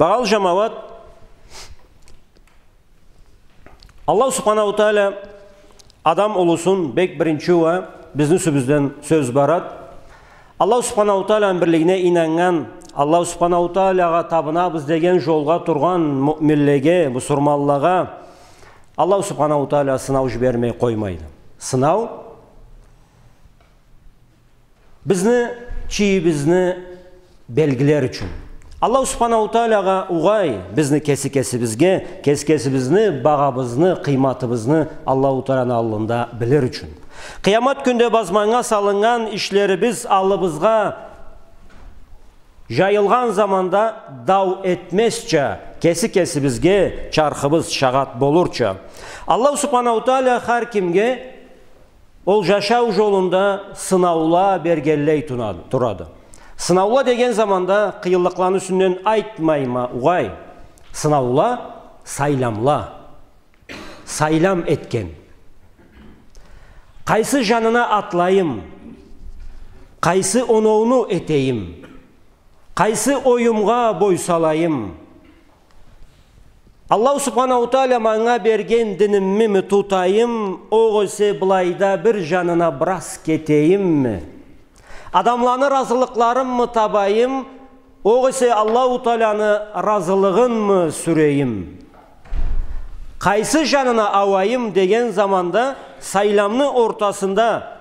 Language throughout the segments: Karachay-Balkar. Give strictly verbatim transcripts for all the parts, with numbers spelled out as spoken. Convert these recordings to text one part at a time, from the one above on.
Багъалы жамауат, Аллаху Субханаху Тааля адам улусун бек биринчи уа бизни юсюбюзден сёз барад. Аллаху Субханаху Тааляны бирлигине ийнаннган, Аллаху Субханаху Таалягъа табынабыз деген жолгъа тургъан муъминлеге, бусурманлагъа Аллаху Субханаху Тааля сынау жибермей къоймайды. Сынау бизни чийибизни белгилер ючюн. Аллаху Субханаху Таалягъа угъай, бизни кеси-кесибизге, кеси-кесибизни, багъабызны, къыйматыбызны Аллаху Тааляны аллында билир ючюн. Къыямат кюнде базманнга салыннган ишлерибиз аллыбызгъа жайылгъан заманда дау этмезча, кеси-кесибизге чархыбыз шагъат болурча. Аллаху Субханаху Тааля хар кимге ол жашау жолунда сынаула бергенлей тунады, турады. Сынаула деген заманда къыйынлыкъланы юсюнден айтмайма угъай. Сынаула, сайламла. Сайлам этген. Къайсы жанына атлайым? Къайсы оноуну этейим? Къайсы оюмгъа бой салайым? Аллаху Субханаху Тааля манга берген динимми ми тутайым, огъесе былайда бир жанына бираз кетейимми? Адамланы разылыкъларынмы табайым, огъесе Аллаху Тааляны разылыгъынмы сюрейим? Къайсы жанына ауайым деген заманда сайламны ортасында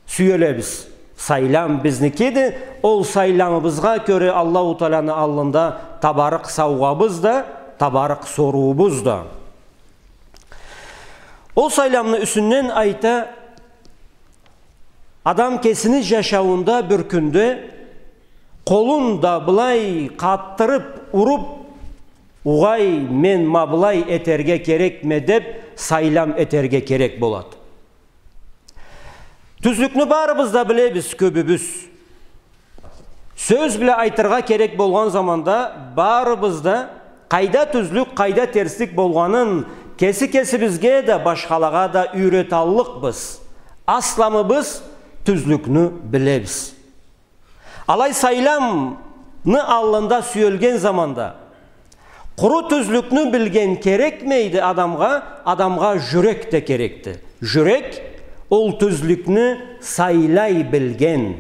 сюелебиз. Сайлам бизникиди. Ол сайламыбызгъа кёре Аллаху Тааляны аллында табарыкъ саугъабыз да, табарыкъ соруубуз да. Ол сайламны юсюнден айта, адам кесини жашауунда бир кюнде къолун да былай къатдырып, уруп, угъай, мен ма былай этерге керекме деп, сайлам этерге керек болад. Тюзлюкню барыбыз да билебиз, кёбюбюз. Сёз бла айтыргъа керек болгъан заманда барыбыз да къайда тюзлюк, къайда терслик болгъанын кеси-кесибизге да, башхалагъа да юйреталлыкъбыз. Асламыбыз тюзлюкню билебиз. Алай сайламны аллында сюелген заманда, къуру тюзлюкню билген керекмейди адамгъа, адамгъа жюрек да керекди. Жюрек ол тюзлюкню сайлай билген,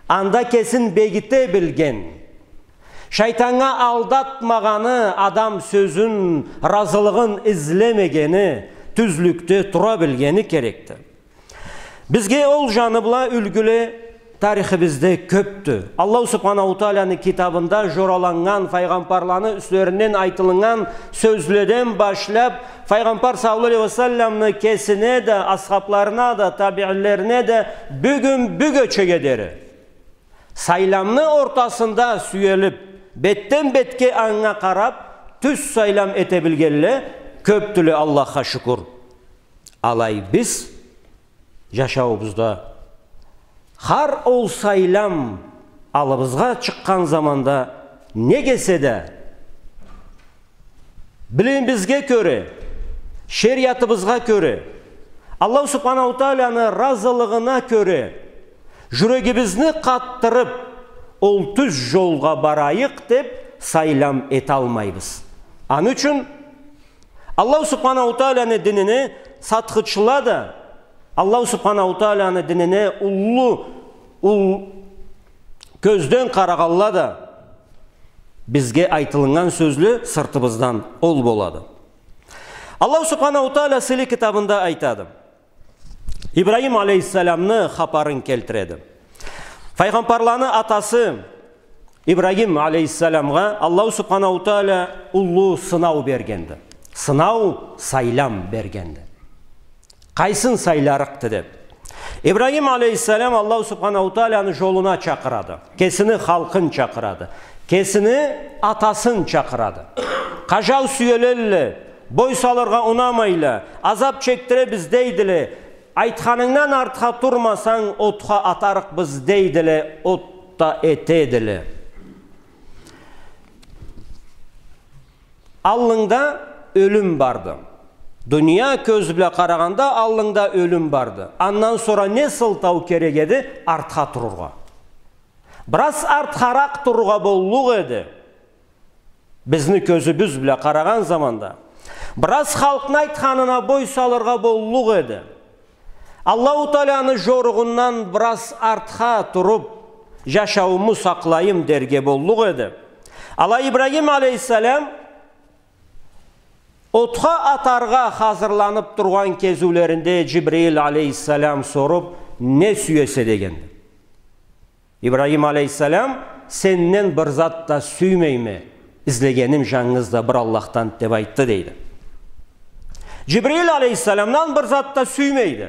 анда кесин бегите билген, шайтаннга алдатмагъаны, адам сёзюн, разылыгъын излемегени тюзлюкде тура билгени керекди. Бизге ол жаны бла юлгюле тарихибизде кёпдю. Аллаху Субханаху Тааляны китабында жораланнган, файгъамбарланы юслеринден айтылыннган сёзледен башлап, файгъамбар саллаллаху алейхи ва салламны кесине да, асхабларына да, табиинлерине да, бюгюн бюгечеге дери сайламны ортасында сюелип, бетден бетге анга къарап, тюз сайлам эте билгенле кёпдюле, Аллахха шукур. Алай биз жашауубузда хар ол сайлам аллыбызгъа чыкъгъан заманда, неге эсе да, билимибизге кёре, шериатыбызгъа кёре, Аллаху Субханаху Тааляны разылыгъына кёре, жюрегибизни къатдырып, ол тюз жолгъа барайыкъ деп сайлам эталмайбыз. Аны ючюн Аллаху Субханаху Тааляны динине сатхычыла да, Аллаху Субханаху Тааляны динине уллу, ул-, кёзден къарагъанла да, бизге айтылыннган сёзле сыртыбыздан ол болады. Аллаху Субханаху Тааля сыйлы китабында айтады. Ибрахим алейхиссаламны хапарын келтиреди. Файгъамбарланы атасы Ибрахим алейхиссаламгъа Аллаху Субханаху Тааля уллу сынау бергенди. Сынау, сайлам бергенди. Къайсын сайларыкъды деп. Ибрахим алейхиссалам Аллаху Субханаху Тааляны жолуна чакъырады. Кесини халкъын чакъырады. Кесини атасын чакъырады. Къажау сюелелле, бой салыргъа унамайла, азап чекдиребиз дейдиле. Айтханынгдан артха турмасанг, отха атарыкъбыз дейдиле, от да этедиле. Аллынгда ёлюм барды. Дуния кёзю бла къарагъанда, аллынгда ёлюм барды. Андан сора не сылтау керек эди артха турургъа? Бираз артхаракъ турургъа боллукъ эди. Бизни кёзюбюз бла къарагъан заманда, бираз халкъны айтханына бой салыргъа боллукъ эди. Аллаху Тааланы жоругъундан бираз артха туруп, жашаууму сакълайым дерге боллукъ эди. Алай Ибрагим алейхиссалам отха атаргъа хазырланып тургъан кезиулеринде Жибрил алейхиссалам соруп: «Не сюесе?» — дегенди. Ибрагим алейхиссалам: «Сенден бир зат да сюймейме, излегеним жангыз да бир Аллахдан», — деп айтды, дейди. Жибрил алейхиссаламдан бир зат да сюймейди.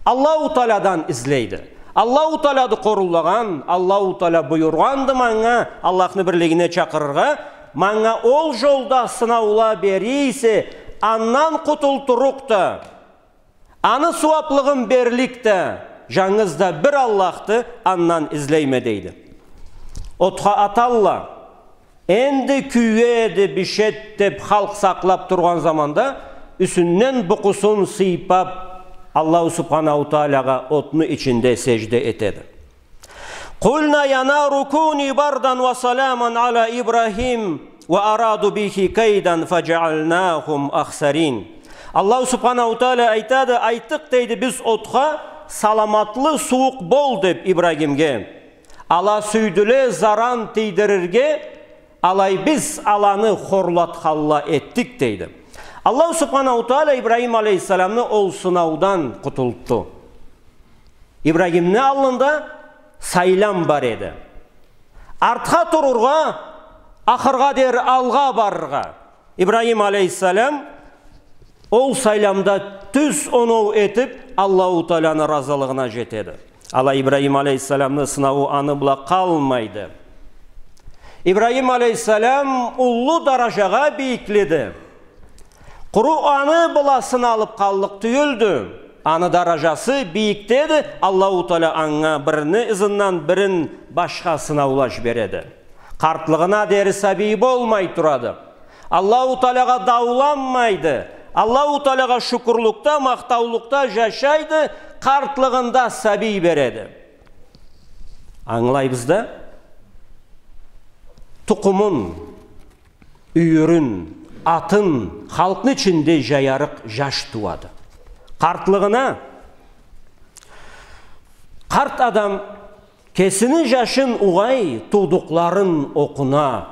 Аллаху Тааладан излейди. Аллаху Таалады къоруллагъан, Аллаху Таала буюргъанды манга Аллахны бирлигине чакъырыргъа, манга ол жолда сынаула бере эсе, андан къутултурукъ да, аны сууаплыгъын берлик да жангыз да бир Аллахды, андан излейме, дейди. Отха аталла. Энди кюеди, бишед деп халкъ сакълап тургъан заманда, юсюнден букъусун сыйпап, Аллаху Субханаху Таалагъа отну ичинде сежде этеди. «قلنا يا نار كوني بردا وسلاما على إبراهيم وأرادوا به كيدا فجعلناهم الأخسرين». Аллаху Субханаху Таала айтады: «Айтдыкъ, — дейди, — биз отха, саламатлы сууукъ бол деп Ибрагимге. Ала сюйдюле заран тийдирирге, алай биз аланы хорлатханла этдик», — дейди. Аллаху Субханаху Таала Ибрагим алейхиссаламны ол сынаудан къутултду. Ибрагимни аллында сайлам бар эди. Артха турургъа, ахыргъа дери алгъа барыргъа. Ибрагим алейхиссалам ол сайламда тюз оноу этип, Аллаху Тааланы разылыгъына жетеди. Алай Ибрагим алейхиссаламны сынауу аны бла къалмайды. Ибрагим алейхиссалам уллу даражагъа бийикледи. Къуру аны бла сыналып къаллыкъ тюйюлдю. Аны даражасы бийикдеди, Аллаху Таала анга бирини ызындан бирин башха сынаула жибереди. Къартлыгъына дери сабий болмай турады. Аллаху Таалагъа дауланмайды. Аллаху Таалагъа шукурлукъда, махтаулукъда жашайды, къартлыгъында сабий береди. Ангылайбыз да, тукъумун, юйюрюн, атын халкъны ичинде жаярыкъ жаш тууады. Къартлыгъына, къарт адам кесини жашын угъай, туудукъларын окъуна,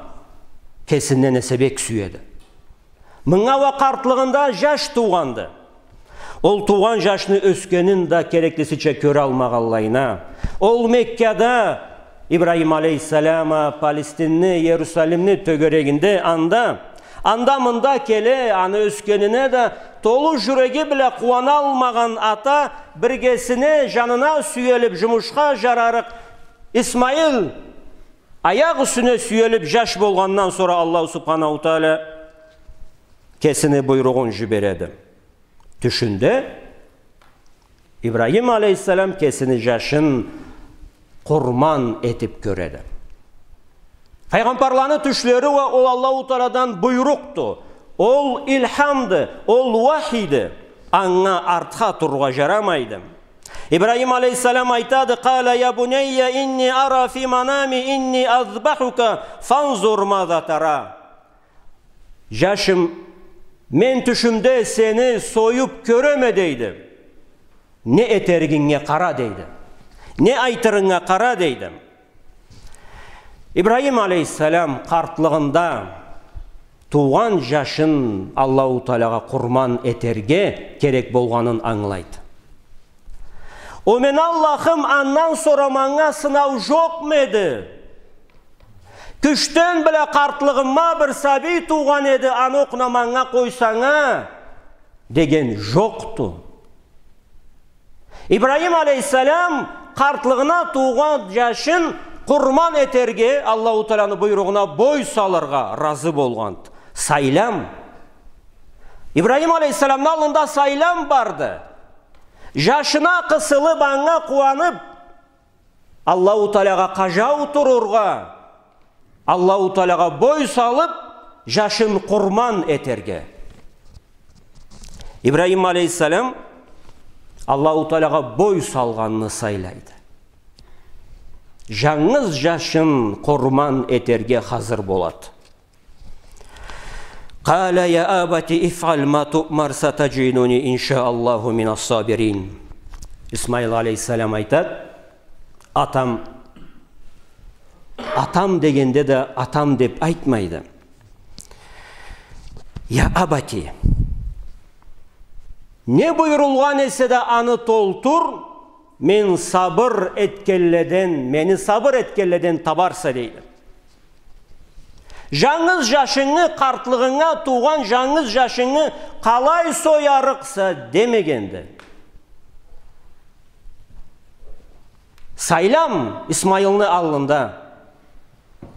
кесинден эсе бек сюеди. Мынга уа къартлыгъында жаш туугъанды. Ол туугъан жашны ёсгенин да кереклисича кёралмагъанлайына, ол Меккада Ибрахим алейхиссалам а Палестинни, Иерусалимни тёгерегинде, анда, анда-мында келе, аны ёсгенине да толу жюреги бла къууаналмагъан ата, биргесине жанына сюелип жумушха жарарыкъ Исмаил аякъ юсюне сюелип жаш болгъандан сора Аллаху Субханаху Тааля кесини буйругъун жибереди. Тюшюнде Ибрахим алейхиссалам кесини жашын къурман этип кёреди. Файгъамбарланы тюшлери уа ол Аллаху Таалядан буйрукъду, ол илхамды, ол уахийди. Анга артха турургъа жарамайды. Ибрахим алейхиссалам айтады: «قال يا بني إني أرى في المنام أني أذبحك فانظر ماذا ترى». «Жашым, мен тюшюмде сени союп кёреме», — дейди. «Не этеригинге къара», — дейди. «Не айтырынга къара», — дейди. Ибрахим алейхиссалам къартлыгъында туугъан жашын Аллаху Тааляга къурман этерге керек болгъанын ангылайды. «О мени Аллахым, андан сора манга сынау жокъму эди? Кючден бла къартлыгъыма бир сабий туугъан эди, аны окъуна манга къойсанг а», — деген жокъду. Ибрахим алейхиссалам къартлыгъына туугъан жашын къурман этерге, Аллаху Тааляны буйругъуна бой салыргъа разы болгъанды. Сайлам. Ибрахим алейхиссаламны аллында сайлам барды. Жашына къысылып, анга къууанып, Аллаху Тааляга къажау турургъа, Аллаху Тааляга бой салып, жашын къурман этерге. Ибрахим алейхиссалам Аллаху Тааляга бой салгъанны сайлайды. Жангыз жашын къурман этерге хазыр болады. قال يا أبت افعل ما تؤمر ستجدني إن شاء الله من الصابرين. Исмаил алейхиссалам айтады, атам, атам дегенде да атам деп айтмайды. Я абати, не буюрулгъан эсе да аны толтур, мен сабыр этгенледен, мени сабыр этгенледен табарса, дейди. Жангыз жашынгы, къартлыгъынга туугъан жангыз жашынгы къалай соярыкъса демегенди. Сайлам Исмаилни аллында.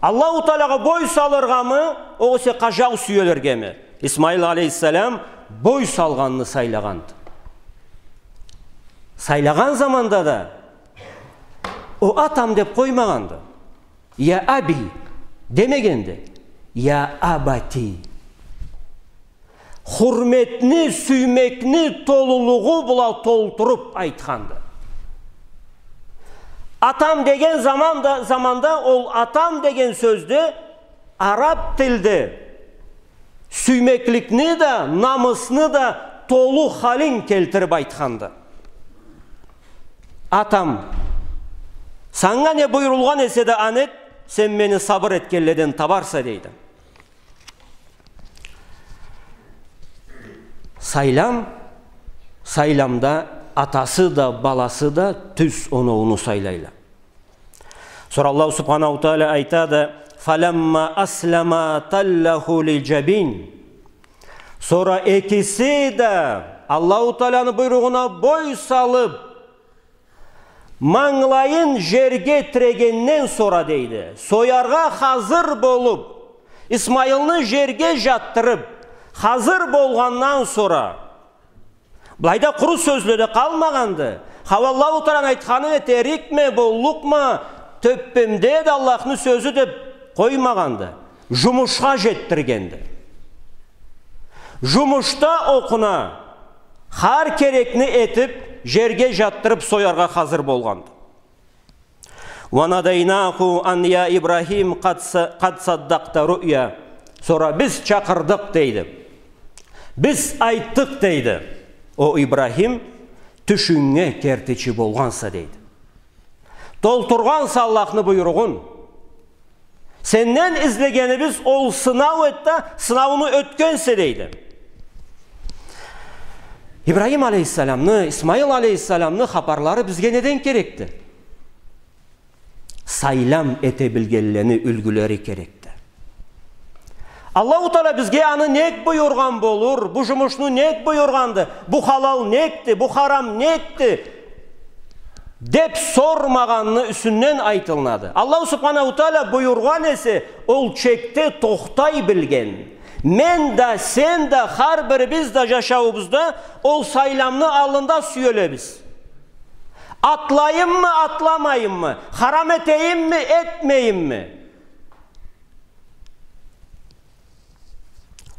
Аллаху Таалагъа бой салыргъамы, огъесе къажау сюелиргеми? Исмаил алейхиссалам бой салгъанны сайлагъанды. Сайлагъан заманда да о атам деп къоймагъанды. Я аби демегенди. Я абати. Хурметни, сюймекни толулугъу бла толтуруп айтханды. Атам деген заманда, заманда ол атам деген сёзде араб тилде сюймекликни да, намысны да толу халин келтирип айтханды. Атам, санга не буюрулгъан эсе да аны эт, сен мени сабыр этгенледен табарса, дейди. Сайлам, сайламда атасы да, баласы да тюз оноуну сайлайла. Сора Аллаху Субханаху Тааля айтады: فلما أسلما وتله للجبين. Сора экиси да Аллаху Тааланы буйругъуна бой салып, мангылайын жерге тирегенден сора, дейди, сояргъа хазыр болуп, Исмаилни жерге жатдырып, хазыр болгъандан сора, былайда къуру сёзле да къалмагъанды. Хау, Аллаху Тааланы айтханын этерикме, боллукъма, тёппемде да Аллахны сёзю деп къоймагъанды. Жумушха жетдиргенди. Жумушда окъуна хар керекни этип, жерге жатдырып, сояргъа хазыр болгъанды. وناديناه أن يا إبراهيم قد ص-، قد صدقت الرؤيا. Сора биз чакъырдыкъ, дейди. Биз айтдыкъ, дейди. О Ибрахим, тюшюнге кертичи болгъанса, дейди. Толтургъанса Аллахны буйругъун. Сенден излегенибиз ол сынау эди да, сынауну ётгенсе, дейди. Ибрахим алейхиссаламны, Исмаил алейхиссаламны хапарлары бизге неден керекди? Сайлам эте билгенлени юлгюлери керекди. Аллаху Тааля бизге аны нек буюргъан болур, бу жумушну нек буюргъанды, бу халал некди, бу харам некди деп сормагъанны юсюнден айтылынады. Аллаху Субханаху Тааля буюргъан эсе, ол чекде тохтай билген. Мен да, сен да, хар бирибиз да жашауубузда ол сайламны аллында сюелебиз. Атлайыммы, атламайыммы? Харам этейимми, этмейимми?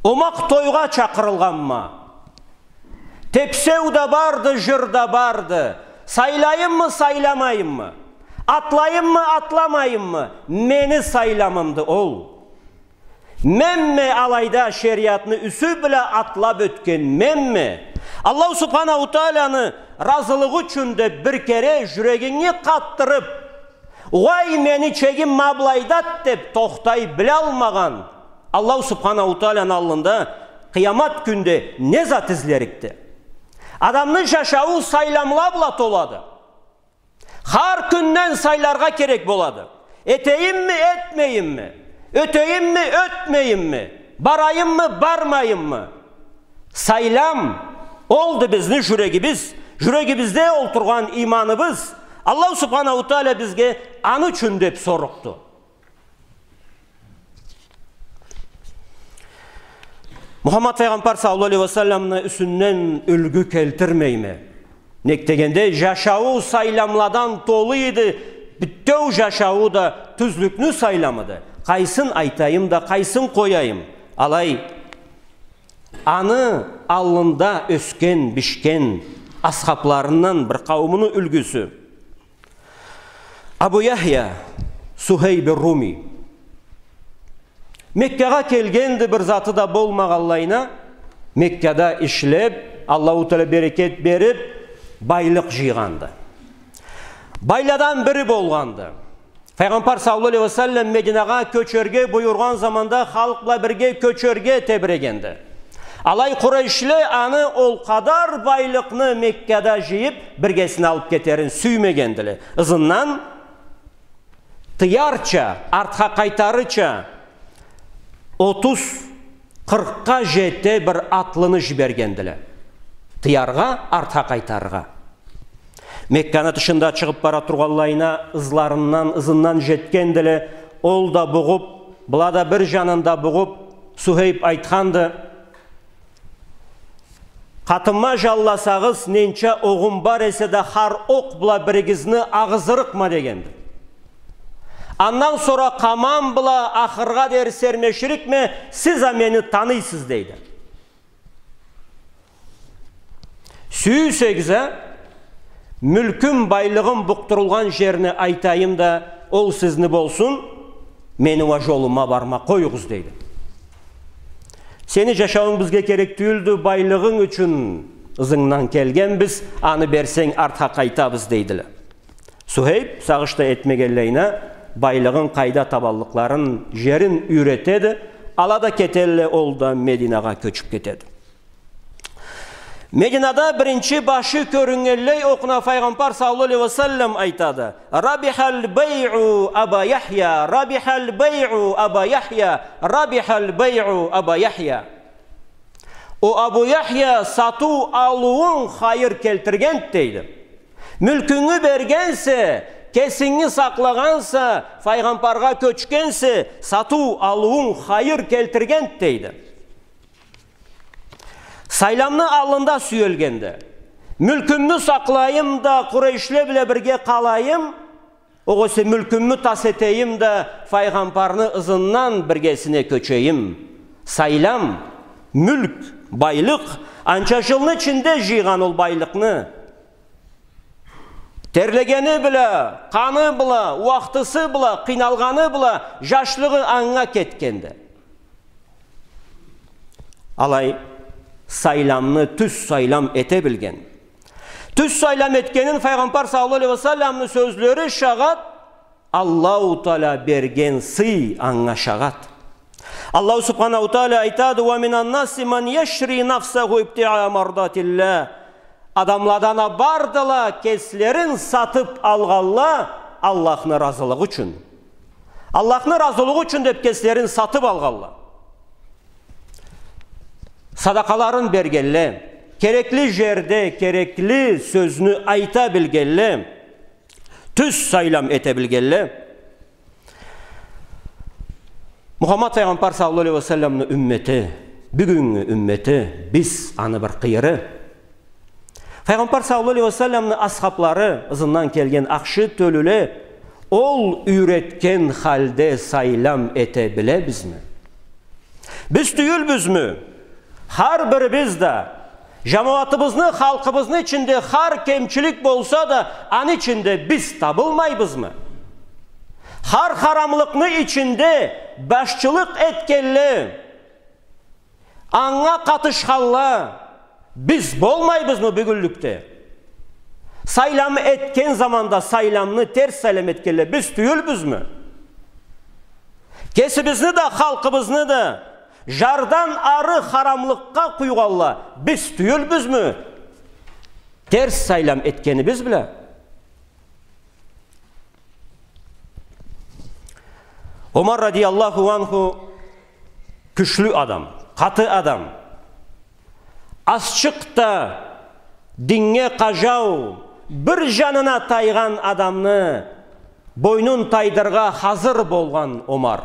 Омакъ тойгъа чакъырылгъанма? Тепсеу да барды, жыр да барды. Сайлайыммы, сайламайыммы? Атлайыммы, атламайыммы? Мени сайламымды ол. Менме алайда шериатны юсю бла атлап ётген, менме? Аллаху Субханаху Тааляны разылыгъы ючюн деп бир кере жюрегинги къатдырып, угъай, мени чегим ма былайдады деп тохтай билалмагъан Аллаху Субханаху Тааляны аллында къыямат кюнде не зат излерикди? Адамны жашауу сайламла бла толады. Хар кюнден сайларгъа керек болады. Этейимми, этмейимми? Ётейимми, ётмейимми? Барайыммы, бармайыммы? Сайлам олду бизни жюрегибиз, жюрегибизде олтургъан иманыбыз. Аллаху Субханаху Тааля бизге аны ючюн деп сорукъду. Мухаммад файгъамбар саллаллаху алейхи ва салламны юсюнден юлгю келтирмейме? Нек дегенде, жашауу сайламладан толу эди, бютеу жашауу да тюзлюкню сайламыды. Къайсын айтайым да, къайсын къояйым? Алай, аны аллында ёсген, бишген асхабларындан бир къауумну юлгюсю. Абу Яхья Сухейб ар-Руми. Меккагъа келгенди, бир заты да болмагъанлайына, Меккада ишлеп, Аллаху Тааля берекет берип, байлыкъ жыйгъанды. Байладан бири болгъанды. Файгъамбар саллаллаху алейхи ва саллам Мединагъа кёчерге буюргъан заманда халкъ бла бирге кёчерге тебирегенди. Алай къурайшле аны ол къадар байлыкъны Меккада жыйып, биргесине алып кетерин сюймегендиле. Ызындан тыярча, артха къайтарырча, отуз, къыркъгъа жете бир атлыны жибергендиле. Тыяргъа, артха къайтарыргъа. Мекканы тышында чыгъып бара тургъанлайына ызларындан, ызындан жетгендиле, ол да бугъуп, была да бир жанында бугъуп, Сухейб айтханды: «Къатынма жанласагъыз, ненча огъум бар эсе да, хар окъ бла биригизни агъызырыкъма», — дегенди. «Андан сора къамам бла ахыргъа дери сермеширикме, сиз а мени таныйсыз», — дейди. «Сюйсегиз а, мюлкюм, байлыгъым букъдурулгъан жерни айтайым да, ол сизни болсун, мени уа жолума барма къоюгъуз», — дейди. «Сени жашауунг бизге керек тюйюлдю, байлыгъынг ючюн ызынгдан келгенбиз, аны берсенг, артха къайтабыз», — дейдиле. Сухейб, сагъыш да этмегенлейине, байлыгъын къайда табаллыкъларын, жерин юйретеди, ала да кетелле, ол да Мединагъа кёчюп кетеди. Мединада биринчи башы кёрюннгенлей окъуна Файгъамбар саллаллаху алейхи ва саллам айтады: «Рабихал байъу Аба Яхья, рабихал байъу Аба Яхья, рабихал байъу Аба Яхья». «О Абу Яхья, сатыу-алыуунг хайыр келтиргенди», — дейди. «Мюлкюнгю бергенсе, кесинги сакълагъанса, файгъамбаргъа кёчгенсе, сатыу-алыуунг хайыр келтиргенди», — дейди. Сайламны аллында сюелгенди. «Мюлкюмню сакълайым да, къурайшле бла бирге къалайым, огъесе мюлкюмню тас этейим да, файгъамбарны ызындан биргесине кёчейим». Сайлам, мюлк, байлыкъ, анча жылны ичинде жыйгъан ол байлыкъны. Терлегени бла, къаны бла, уахтысы бла, къыйналгъаны бла, жашлыгъы анга кетгенди. Алай сайламны тюз сайлам эте билген. Тюз сайлам этгенин Файгъамбар саллаллаху алейхи ва салламны сёзлери шагъат, Аллаху Тааля берген сый анга шагъат. Аллаху Субханаху Тааля айтады: «Ва минан наси ман яшри нафсаху ибтигъаа мардатиллях». Адамладан а бардыла кеслерин сатып алгъанла Аллахны разылыгъы ючюн. Аллахны разылыгъы ючюн деп кеслерин сатып алгъанла. Садакъаларын бергенле, керекли жерде керекли сёзню айта билгенле, тюз сайлам эте билгенле. Мухаммад Файгъамбар саллаллаху алейхи ва салламны уммети, бюгюннгю уммети, биз аны бир къыйыры. Файгъамбар саллаллаху алейхи ва салламны асхаблары, ызындан келген ахшы тёлюле, ол юйретген халде сайлам эте билебизми? Биз тюйюлбюзмю? Хар бирибиз да, жамауатыбызны, халкъыбызны ичинде хар кемчилик болса да, аны ичинде биз табылмайбызмы? Хар харамлыкъны ичинде башчылыкъ этгенле, анга къатышханла биз болмайбызмы бюгюнлюкде? Сайлам этген заманда сайламны терс сайлам этгенле биз тюйюлбюзмю? Кесибизни да, халкъыбызны да жардан ары харамлыкъгъа къуйгъанла биз тюйюлбюзмю? Терс сайлам этгенибиз бла. Омар радияллаху анху кючлю адам, къаты адам. Азчыкъ да диннге къажау, бир жанына тайгъан адамны бойнун тайдыргъа хазыр болгъан Омар.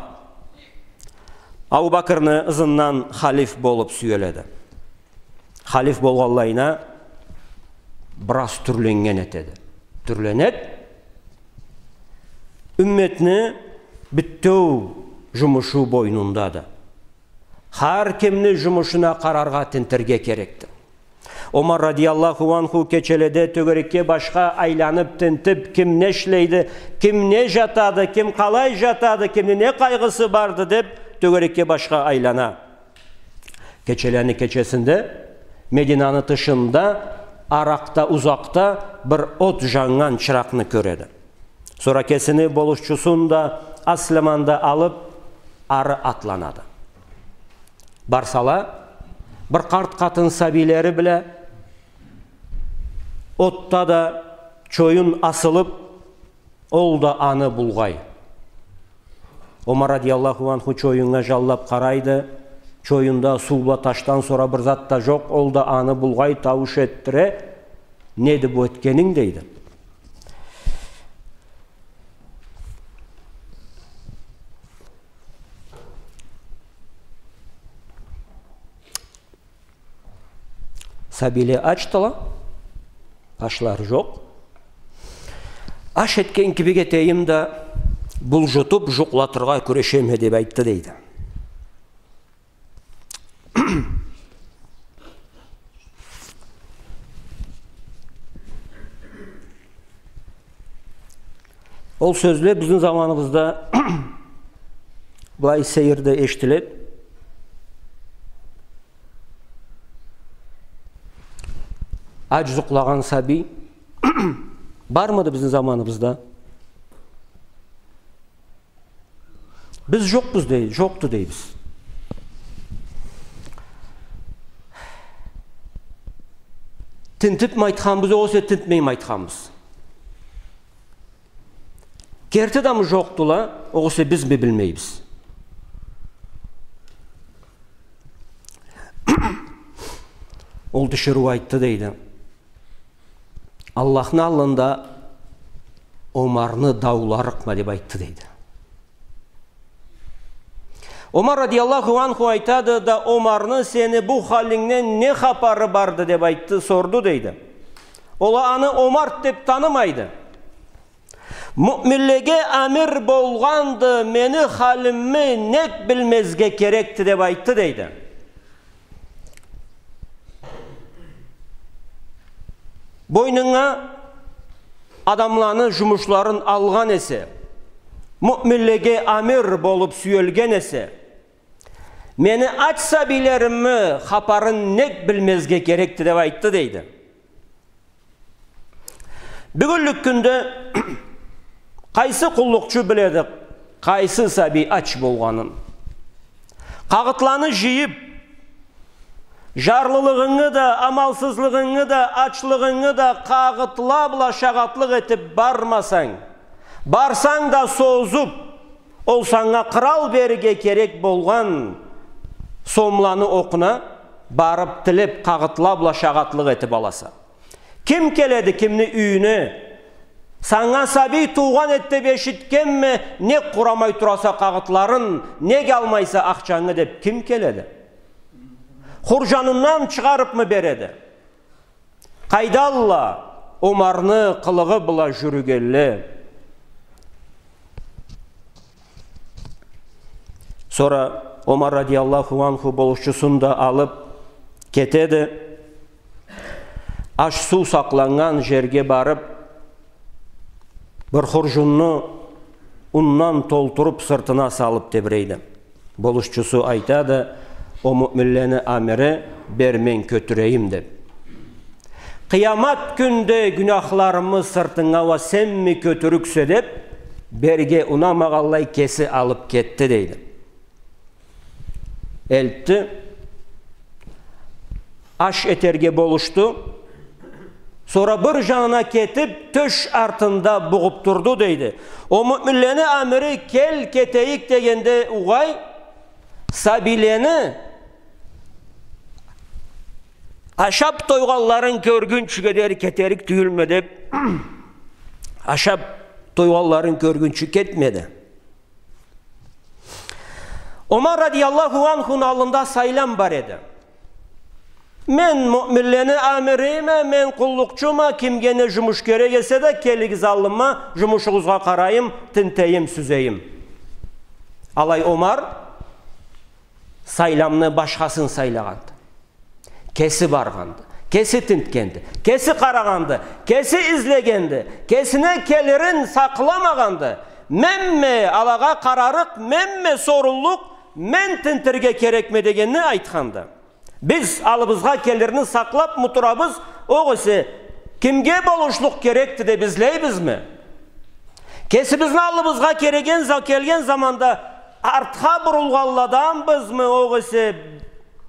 Абу Бакрны ызындан халиф болуп сюеледи. Халиф болгъанлайына бираз тюрленнген этеди. Тюрленеди. Умметни бютеу жумушу бойнундады. Хар кимни жумушуна къараргъа, тинтирге керекди. Омар радияллаху анху кечеледе тёгерекге башха айланып, тинтип, ким не ишлейди, ким не жатады, ким къалай жатады, кимни не къайгъысы барды деп, тёгерекге башха айлана. Кечелени кечесинде Мединаны тышында, аракъда, узакъда бир от жаннган чыракъны кёреди. Сора кесини болушчусун да, Асламаны да алып, ары атланады. Барсала, бир къарт къатын сабийлери бла отда да чоюн асылып, ол да аны булгъай. Омар радияллаху анху чоюннга жанлап къарайды. Чоюнда суу бла ташдан сора бир зат да жокъ, ол да аны булгъай, таууш этдире. «Неди бу этгенинг?» — дейди. Сабийле ачдыла, ашлары жокъ. «Аш этген кибик этейим да, булжутуп жукълатыргъа кюрешеме», — деп айтды, дейди. Ол сёзле бизни заманыбызда былай сейирде эшитиледи. Ач жукълагъан сабий бармыды бизни заманыбызда? Биз жокъбуз дей, жокъду дейбиз. Тинтипми айтханбыз, огъесе тинтмейми айтханбыз? Керти адамы жокъдула, огъесе бизми билмейбиз? Ол тиширыу айтды, дейди. Аллахны аллында Омарны дауларыкъма, деп айтды, дейди. Омар радияллаху анху айтады да, Омарны, сени бу халингден не хапары барды, деп айтды, сорду, дейди. Ол а аны Омар деп танымайды. Муъминлеге амир болгъанды, мени халимми нек билмезге керекди, деп айтды, дейди. Бойнунга адамланы жумушларын алгъан эсе, муъминлеге амир болуп сюелген эсе, мени ач сабийлеримни хапарын нек билмезге керекди, деп айтды, дейди. Бюгюнлюк кюнде къайсы къуллукъчу биледи къайсы сабий ач болгъанын? Къагъытланы жыйып, жарлылыгъынгы да, амалсызлыгъынгы да, ачлыгъынгы да къагъытла бла шагъатлыкъ этип бармасанг, барсанг да созуп, ол санга къырал берирге керек болгъан сомланы окъуна барып, тилеп, къагъытла бла шагъатлыкъ этип аласа. Ким келеди кимни юйюне? Санга сабий туугъан эди деп эшитгенме, нек къурамай тураса къагъытларын, нек алмайса ахчангы деп ким келеди? Хуржанындан чыгъарыпмы береди? Къайдалла Омарны къылыгъы бла жюрюгенле? Сора Омар радияллаху анху болушчусун да алып кетеди. Аш-суу сакъланнган жерге барып, бир хуржунну ундан толтуруп, сыртына салып тебирейди. Болушчусу айтады: «О муъминлени амири, бер мен кётюрейим», — деп. «Къыямат кюнде гюнахларымы сыртынга уа сенми кётюрюксе», — деп, берге унамагъанлай кеси алып кетди, дейди. Элтди. Аш этерге болушду. Сора бир жанына кетип, тёш артында бугъуп турду, дейди. О муъминлени амири, кел, кетейик дегенде, угъай, сабийлени ашап тойгъанларын кёргюнчюге дери кетерик тюйюлме деп, ашап тойгъанларын кёргюнчю кетмеди. Омар радияллаху анхуну аллында сайлам бар эди. «Мен муъминлени амирийме, мен къуллукъчума, кимге не жумуш керек эсе да, келигиз аллыма, жумушугъузгъа къарайым, тинтейим, сюзейим». Алай Омар сайламны башхасын сайлагъанды. Кеси баргъанды, кеси тинтгенди, кеси къарагъанды, кеси излегенди, кесине келирин сакъламагъанды. «Менме алагъа къарарыкъ, менме соруллукъ, мен тинтирге керекме дегенни айтханды. Биз аллыбызгъа келирни сакълабмы турабыз, огъесе кимге болушлукъ керекди деб излейбизми? Кесибизни аллыбызгъа кереген за-, келген заманда артха бурулгъанладанбызмы, огъесе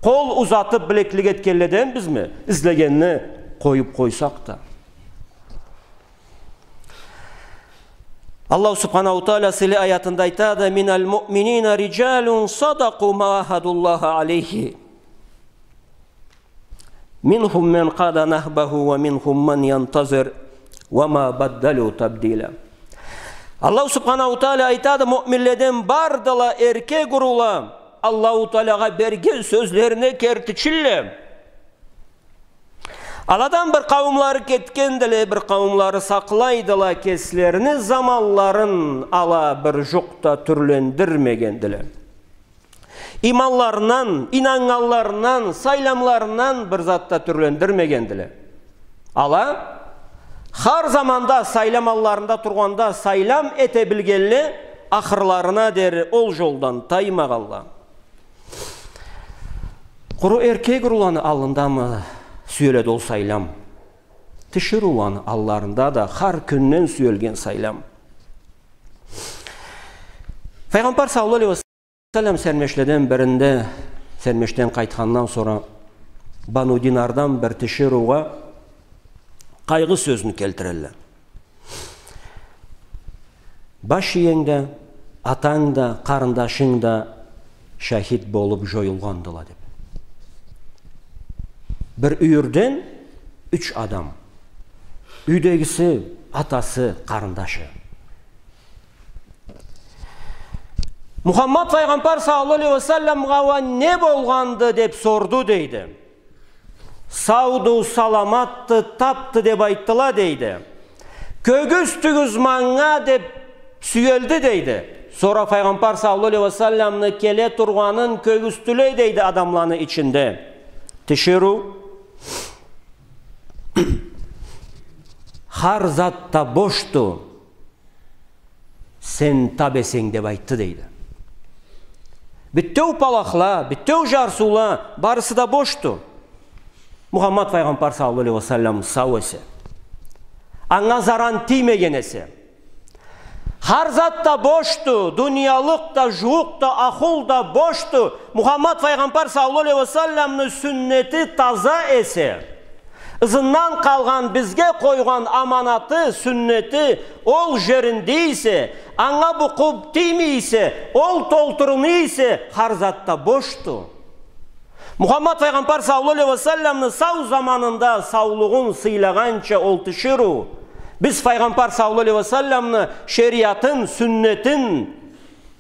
къол узатыб билеклик этгенледенбизми, излегенни къоюб къойсакъ да? Аллаху субханаху тааля сыйлы аятында айтады: «Миналь муъминина риджалюн садакъу ма ахадуллаха алейхи. Минхум ман къада нахбаху ва минхум ман янтазир ва ма баддалю табдиля». Аллаху субханаху тааля айтады: муъминледен бардыла эркек урула, Аллаху Тааляха берген сёзлерине кертичилле. Аладан бир къауумлары кетгендиле, бир къауумлары сакълайдыла кеслерини, заманларын ала бир жукъ да тюрлендирмегендиле. Иманларындан, ийнаннганларындан, сайламларындан бир зат да тюрлендирмегендиле. Ала хар заманда сайлам алларында тургъанда сайлам эте билгенле, ахырларына дери ол жолдан таймагъанла. Къуру эркек уруланы аллындамы сюеледи ол сайлам? Тиширыуланы алларында да хар кюнден сюелген сайлам. Файгъамбар саллаллаху алейхи ва саллам сермешледен биринде, сермешден къайтхандан сора Бану Динардан бир тиширыугъа къайгъы сёзню келтирелле. Баш иенг да, атанг да, къарындашынг да шахид болуб жоюлгъандыла, деб. Бир юйюрден юч адам. Юйдегиси, атасы, къарындашы. Мухаммад файгъамбар саллаллаху алейхи ва салламгъа уа не болгъанды деб сорду, дейди. Сауду, саламатды, тапды деб айтдыла, дейди. Кёгюз тюгюз манга деб сюелди, дейди. Сора файгъамбар саллаллаху алейхи ва салламны келе тургъанын кёргюздюле, дейди, адамланы ичинде. Тиширыу. Хар зат да бошду. Сен тап эсенг, деб айтды, дейди. Бютеу палахла, бютеу жарсыула, барысы да бошду. Мухаммад файгъамбар саллаллаху алейхи ва саллам сау эсе. Анга заран тиймеген эсе. Хар зат да бошду, дуниялыкъ да, жууукъ да, ахлукъ да бошду. Мухаммад файгъамбар саллаллаху алейхи ва салламны сюннети таза эсе. Ызындан къалгъан, бизге къойгъан аманаты, сюннети ол жеринде эсе, анга букъу тиймей эсе, ол толтуруна эсе, хар зат да бошду. Мухаммад файгъамбар саллаллаху алейхи ва салламны сау заманында саулугъун сыйлагъанча ол тиширыу, биз файгъамбар саллаллаху алейхи ва салламны шериатын, сюннетин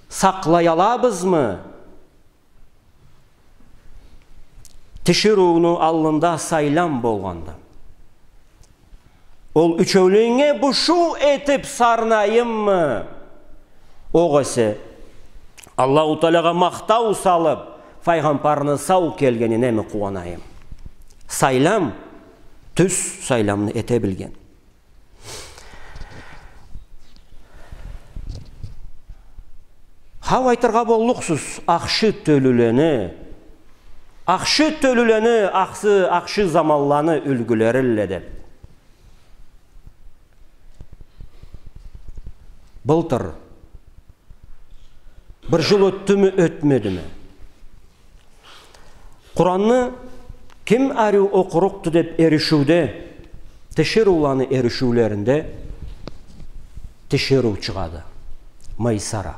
сакълаялабызмы? Тиширыуну аллында сайлам болгъанда, ол ючеуленнге бушуу этиб сарнайыммы? Огъесе Аллаху Таалагъа махтау салыб, файгъамбарны сау келгенинеми къууанайым? Сайлам, тюз сайламны эте билген. Хау, айтыргъа боллукъсуз, ахшы тёлюлени, ахшы тёлюлени ахсы, ахшы заманланы юлгюлерилле деб. Былтыр бир жыл ётдюмю, ётмедими? Къуранны ким ариу окъурукъду деб эришиуде, тиширыуланы эришиулеринде тиширыу чыгъады. Майсара.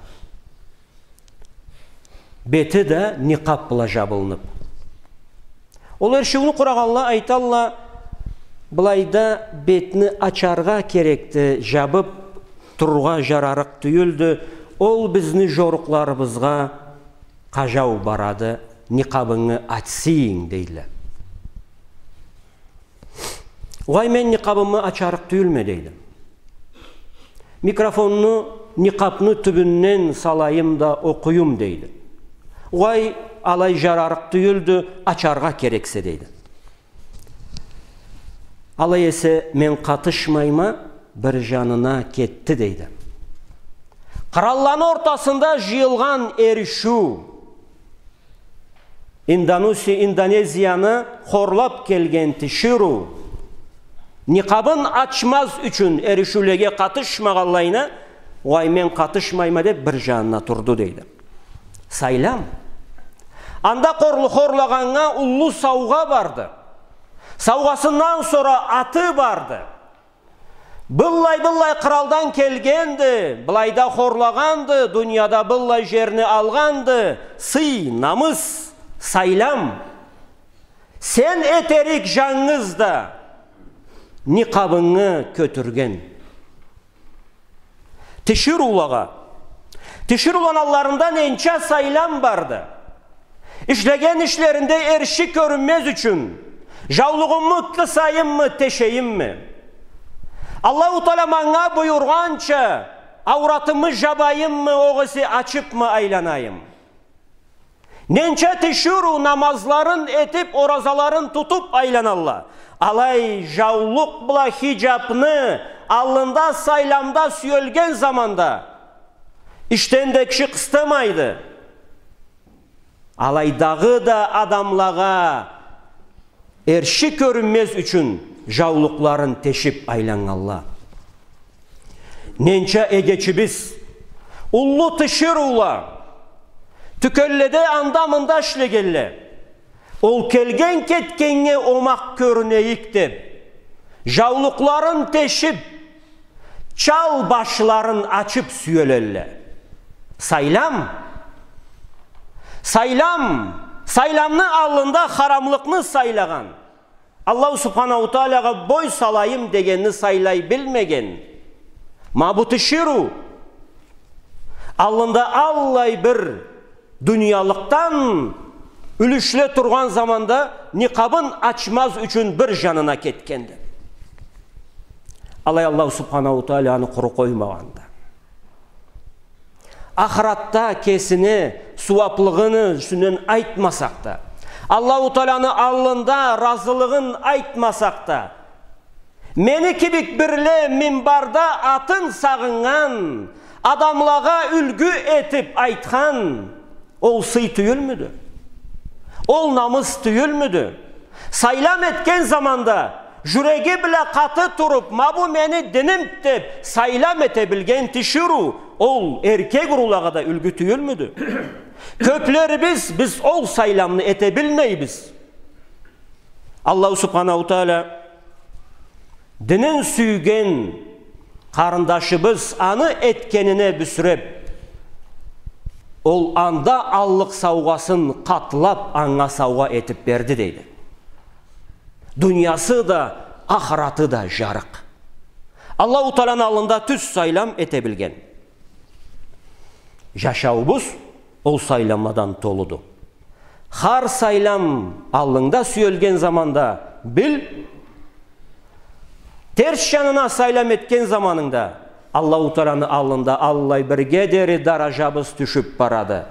Бети да никъаб бла жабылыныб. Ол эришиуню къурагъанла айталла, былайда бетни ачаргъа керекди, жабыб турургъа жарарыкъ тюйюлдю, ол бизни жорукъларыбызгъа къажау барады, никъабынгы ачсанг, дейле. Угъай, мен никъабымы ачарыкъ тюйюлме, дейди. Микрофонну никъабны тюбюнден салайым да окъуюм, дейди. Угъай, алай жарарыкъ тюйюлдю, ачаргъа керексе, дейди. Алай эсе, мен къатышмайма, бир жанына кетди, дейди. Къыралланы ортасында жыйылгъан эришиу. Индонуси-, Индонезияны хорлап келген тиширыу, никъабын ачмаз ючюн эришиулеге къатышмагъанлайына, уай, мен къатышмайма деп, бир жанына турду, дейди. Сайлам. Анда хорлу-, хорлагъаннга уллу саугъа барды. Саугъасындан сора аты барды. Быллай-быллай къыралдан келгенди, былайда хорлагъанды, дунияда быллай жерни алгъанды, сый, намыс, сайлам. Сен этерик жангыз да никъабынгы кётюрген. Тиширыулагъа. Тиширыуланы алларында ненча сайлам барды. Ишлеген ишлеринде эрши кёрюнмез ючюн, жаулугъуму къысайыммы, тешейимми? Аллаху Тааля манга буюргъанча, ауратымы жабайыммы, огъесе ачыпмы айланайым? Ненча тиширыу намазларын этип, оразаларын тутуп айланалла. Алай жаулукъ бла хиджапны аллында сайламда сюелген заманда, ишден да киши къыстамайды. Алайдагъы да адамлагъа эрши кёрюнмез ючюн жаулукъларын тешип айланнганла. Ненча эгечибиз, уллу тиширыула, тюкенледе анда-мында ишлегенле, ол келген-кетгеннге омакъ кёрюнейик деп, жаулукъларын тешип, чал башларын ачып сюелелле. Сайлам. Сайлам. Сайламны аллында харамлыкъны сайлагъан, Аллаху Субханаху Таалагъа бой салайым дегенни сайлай билмеген. Ма бу тиширыу аллында аллай бир дуниялыкъдан юлюшле тургъан заманда никъабын ачмаз ючюн бир жанына кетгенди. Алай Аллаху Субханаху Тааля аны къуру къоймагъанды. Ахыратда кесини сууаплыгъыны юсюнден айтмасакъ да, Аллаху Тааляны аллында разылыгъын айтмасакъ да, мени кибик бирле минбарда атын сагъыннган, адамлагъа юлгю этип айтхан, ол сый тюйюлмюдю? Ол намыс тюйюлмюдю? Сайлам этген заманда, жюреги бла къаты туруп, ма бу мени диним деп, сайлам эте билген тиширыу, ол эркек уруулагъа да юлгю тюйюлмюдю? Кёплерибиз, биз ол сайламны эте билмейбиз. Аллаху Субханаху Тааля динин сюйген къарындашыбыз аны этгенине бюсюреп, ол анда аллыкъ саугъасын къатлап анга саугъа этип берди, дейди. Дуниясы да, ахыраты да жарыкъ. Аллаху Тааланы аллында тюз сайлам эте билген. Жашауубуз ол сайламладан толуду. Хар сайлам аллынгда сюелген заманда бил, терс жанына сайлам этген заманынгда Аллаху Тааланы аллында аллай бирге дери даражабыз тюшюп барады.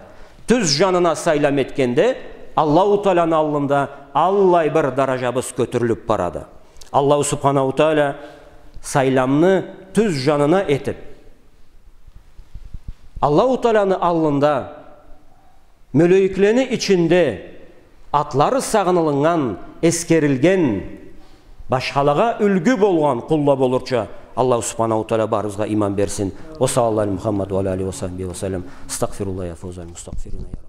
Тюз жанына сайлам этгенде Аллаху Тааланы аллында аллай бир даражабыз кётюрюлюп барады. Аллаху Субханаху Тааля сайламны тюз жанына этип, Аллаху Тааланы аллында мёлейиклени ичинде атлары сагъынылыннган, эсгерилген, башхалагъа юлгю болгъан къулла болурча Аллаху Субханаху Тааля барыбызгъа иман берсин. Ва саллаллаху аля Мухаммад ва аля алихи ва сахбихи ва саллам. Астагъфируллах, я фаузал мустагъфирин, я